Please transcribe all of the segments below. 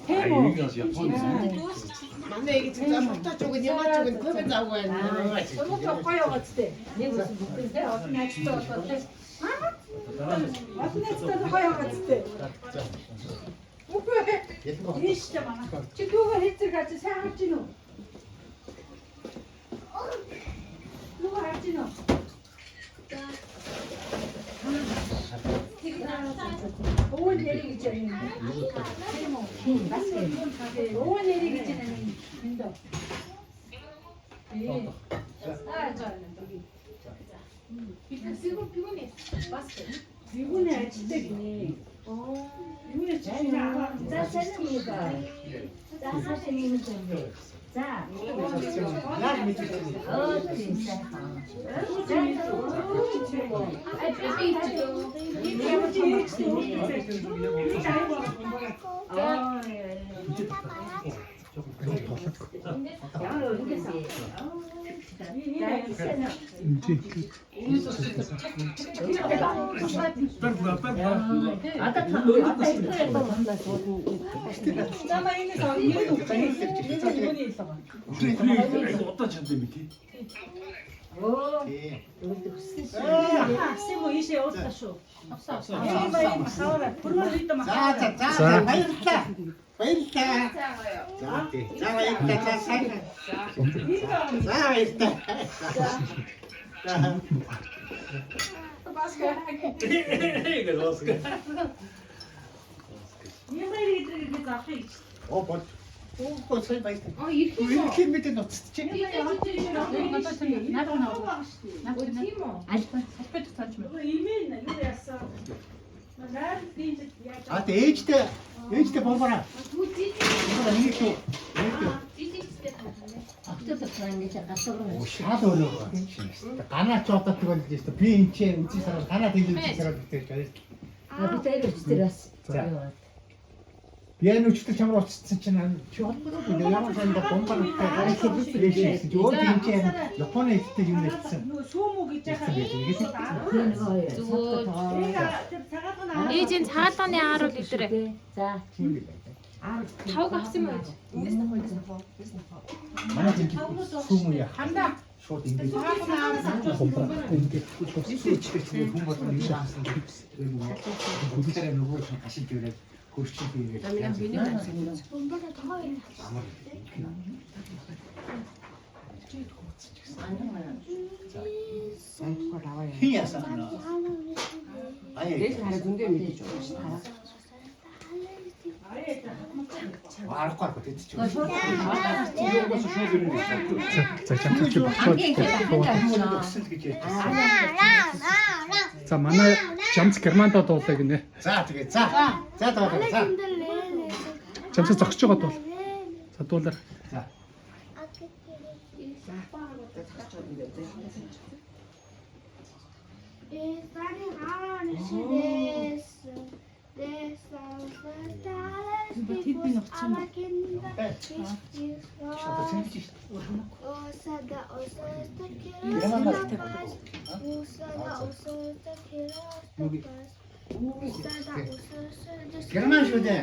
Тийм үү? Манай эгч зам утаач үг нямаач үг көмө завг байна. Сургууль гоё яваад тээ. Нэг үсэн бүгд тээ олон найзтай болоод тээ. Олон найзтай гоё яваад тээ. Үгүй ээ. Ийштэй манай. Чи дүүгээ хийцэр гэж сайн харж гин үү? Дүүгээ харж гин үү? Өвөө нэрийг гэж ярина. Тийм үү? Бас өвөө нэрийг гэж ярина. Энд үү? Ээ. Аа жаа. Бигүнэ ажилтдаг гинэ. Бигүнэ чинь За сайн уу да. За сайн юм уу. За. Яг мэдчихсэн. Оо тийм сайхан. За. Аа. Ямар өргөсөн. Одоо та Намаа энэ сав нэг үгүй. Нэг л байгаа. Одоо ч юм тий. Оо. Тий. Асим уу ийшээ уулзлаа шүү. Энэ баян махавара. Пүрмэн хэд За махавара. за за за баярлалаа. Баярлалаа. За тий. За баярлалаа. За сайн. За баярлалаа. За. Гэж баска. Нэг баяр гэдэг би зархыг гэж. Оо бол. Оо сая баярлалаа. Аа ирэх юм. Ирэх юм мэдээ ноцтож байна. Альба. Имэйл юу яасан? Наар дийж яаж А тий ээжтэй ээжтэй болбороо. Болбороо нэг л үү. Нэг л үү. Октод ингэж гадуур Оо шал өөрөө байгаа. Ганаа ч одоо тэгвэл л дээ. Би энэ ч үзий сараад ганаа тэгэл үзий сараад битэж баярлалаа. А би тэр өчтөр бас За. яваад. Би энэ өчтөр чамруу очсон чинь чи холбоотой ямар санда бомбар өгтэй. Өөр тийм чи Японы эдтэй юм ярьсан. Нөгөө сүүмүү гэж яхаа. Тэр нөгөө Зүгээр. Тэр цагаатгын аа. Ээж энэ цагаалганы ааруул идэрэ. За. Тавг авсан юм уу? Манай тийм сүүм яа. Хандаа. Шууд ингэж Ингээд сүүчтэй хүн болгон нэг шансан. Бүгдээрээ нөгөө чинь хашиж ирээд хөрчиж хийгээд. Амар. Хин яасан? Аяа. Аргагүй аргагүй тэд чи. угаас шууд ирнэ гэсэн. За чамтай чи бочоод Өсөл гэж ярьсан. За манай жамц Германд дуулаа гинэ. За тэгээ за. За дуулаа. За. Жамц зогсож байгаа дуул. За дуулаар. За. Одоо цэвэрлэж шít. Герман шүү дээ.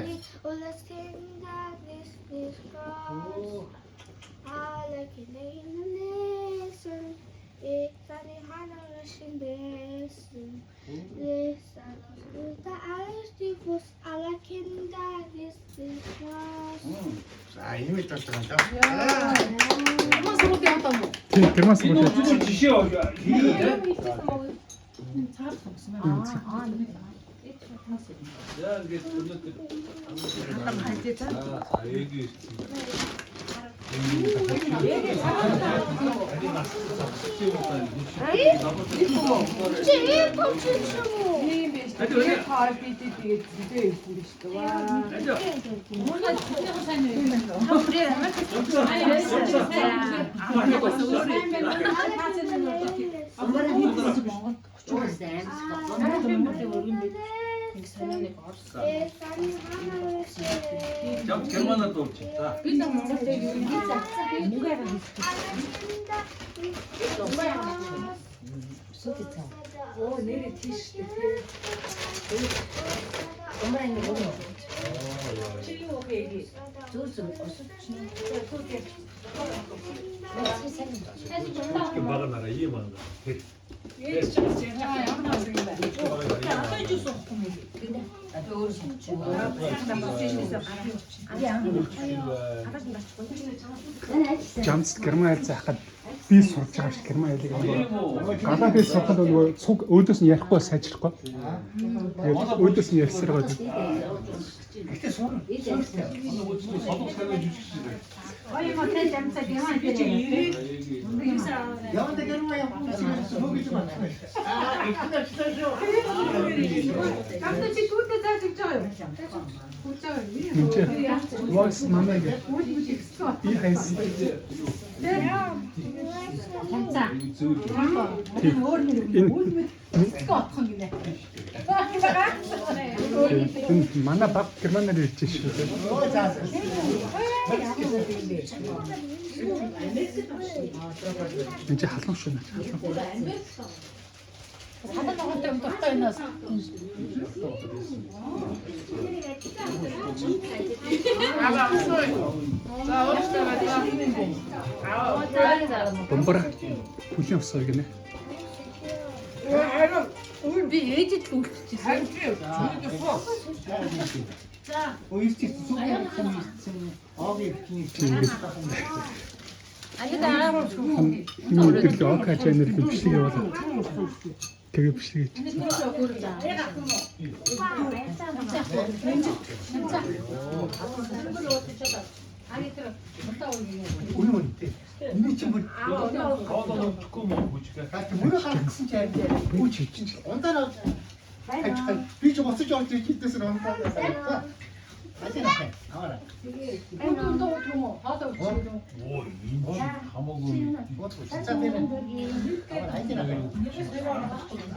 За ийм л болж байгаа юм да. Герман сургууль яваад юм уу? Тийм Герман Энэ сургууль. зүгээр жишээ хийгээ. За ингээд өнөөдөр за ээги ирсэн. Тийм биш. Тэр хаа би тэгээд зөдөө ирсэн биш үү? Жам Германаар дуулж. За. Би л Монголд яг юу юм Оо нэрээ тийш шүү дээ. Бага нараа ийм аа. Ээж чи бас ямар нэг юм бэ? Одоо жуус уухгүй юм. Жамц герман хэл заах гээд би сурж байгаа ш герман хэлийг галаа хэл сурахад нөгөө цуг өөдөөс нь ярихгүй сайжрахгүй. Тэгээд өөдөөс нь ярьсаар байгаа. Гэтэ сурна. Манай үзсэн солонгос кино жүжигч юм. Гоё юм уу жамцаа герман хэл чи. Яванда гэрмаа явах гэж байна. Аа, их навчлаа шүү. Жамцаа чи түүтэй зааж өгч байгаа юм. Өгч байгаа юм. Энд чи voice манай гэх. Би хайсан. Жамцаа. Өөр нэг Энэ отхон гинэ. энэ манай баг германаар ярьж шүү дээ. Оо заа. Энд чи халуун шүү нэ. Халуун. Халан ногоонтой юм дуртай байна. Бомбара хүлийн ус гинэ. Би ээжэд л үлдчихсэн. Өө ирчих зүг юм Огийн Тийм ингээд Анид аа энэ өдөрлөө ока чанар гэх бичлэг явуулаад. Тэгээ бичлэг хийж. Үнэн үнэтэй. Миний чинь бүр Хоолоо өгөхгүй мó бүжгээ. мөрөө гарах гэсэн чинь харин Бүч хийчих. ундаа тавьчих. Би ч буцаж орж ирж хэдээс нь ундаа тавьчихсан. Ажаа. Аваарай. Ой, энэ чи хамаагүй За тийм ээ. Аваарай.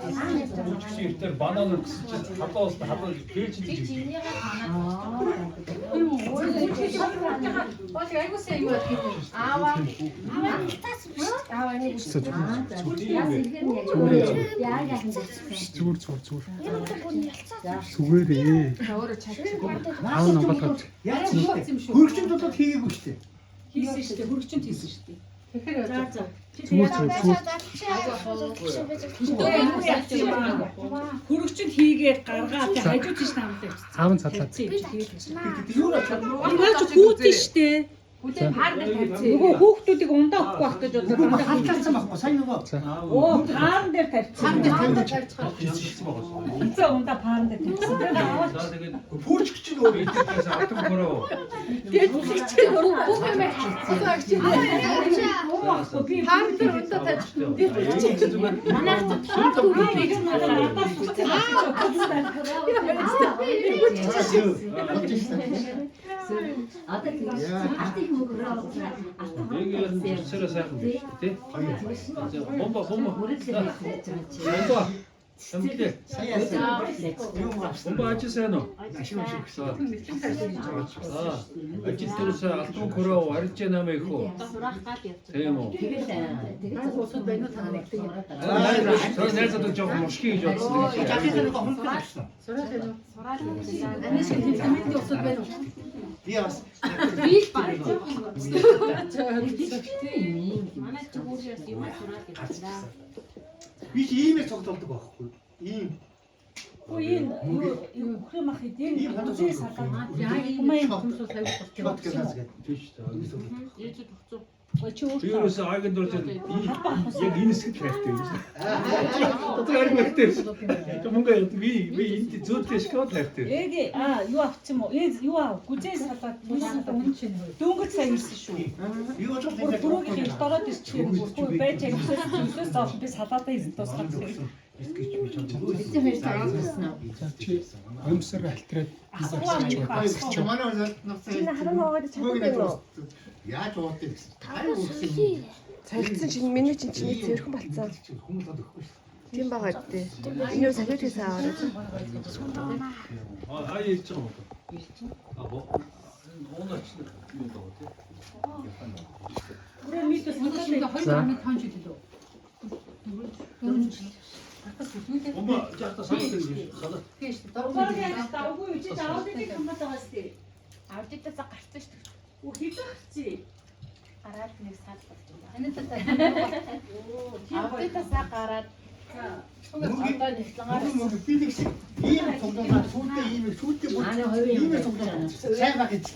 Ажаа. бүжигч иртээр банан өгсөн чинь халуун ус халуун гээлж гэж. Бол айгуу сайн юу гэх юм. аава Зүгээр зүгээр зүгээр. Зүгээрээ. Аав нь болгоод Яаж юм бэ? Хөргөчн дулаад хийгээгүй шүү дээ. Хийсэн шүү дээ. Хөргөчөнд хийсэн шүү дээ. Тэгэхээр зүгээр зүгээр зүгээр. Хөрөгчөнд хийгээд гаргаа тэг хажуу тийш намлаа явчихсан. Аав нь цадлаад. Юу ч чадахгүй. Наа чи хүүтэн штэ. Хүлээ паар дээр тавьчихсан. Нөгөө хүүхдүүдийг ундаа өгөхгүй байх гэж Үгүй бодлоо. халтлаасан байхгүй. Сайн нөгөө. Оо паарн дээр тавьчихсан. Хийсэн байгаа. Хэцээ ундаа паарн дээр тавьчихсан. Тэр аваад За тэгээд Пүүрч чинь өөр. итгэж автом хороо. бүх юм би Паар дээр ундаа тавьчихсан. Зүгээр Манайх нэг нь надад сүцэн нэг юм зүсээрээ сайхан биш тий. Бомба бомба. Бомба. Самтлээ. Сайн яасан. Юм авсан. Бомба ажил сайн уу? Ашиг ашиг. Аа. Ажил дээрээс алтан хороо арилж намайг хөө. Тийм үү. Тэр найзууд жоохон мушки гэж бодсон гэж. Жахын нэг хөнгөн авсан. Ани шиг тэмдэгтийн усуд байна уу? Би бас би л баг. Манай чи өөрөөс юм сураад явчихлаа. би чи иймээр цогтолдог байхгүй. Ийм Үгүй энэ юу үхрийн мах идээн Ийм хоног үзээ салаад Яа ийм хүмүүс аягүй шот гэж гэдэг. Тийм шүү дээ. Ээж төгцөө. Чи Би өөртөө ерөөсөө агийн дурж яг энэ хэсэгт хайртай юм шиг. Одоо ариг мэгтэй. Тэг мөнгө би би энд зөөдөө школ хайртай. Эгэ аа юу авчих юм уу? Ээж юу аав? Гүзээ салаад Үн нүс чинь хөө. дөнгөж сая ирсэн шүү. Би бол Бүр бүрүүгийн их дороод ирчих юм бүргүй байж ягсаас зөөлөөс би салаадаа хийсэн дуусгаад. Чи өмсөр альтраад Асуугаа Чи манай Чи харан аваад чаддаг юм уу? Яаж уудыг гэсэн. Тай үгсэн. Солилцсон чинь миний чинь чиний цэвэрхэн болцсон. Хүмүүс од өгөхгүй шүү. Тийм байгаа дээ. Энэ юу солиод хийсэн аваарай. Аа ярьж байгаа юм уу? Аа бо. Уунаач юу даа тий. Бүрээ мэдээ Шинэ 2.5 жил лөө. 4 жил. Бомба жахта салаад гэж салаад. Тийм шүү дээ. Үгүй чи аваад идэх юм байгаа сте. Аудитасаа гарсан шүү дээ. Үу хэдэн гарчи? Гараад нэг сар болж байна. Тийм гоё. Аудитасаа гараад одоо нэгтлэнгаар Би нэг шиг ийм цуглуулаа сүйдээ ийм сүйдээ бүр ийм цуглуулаа. Сайн баг гэж.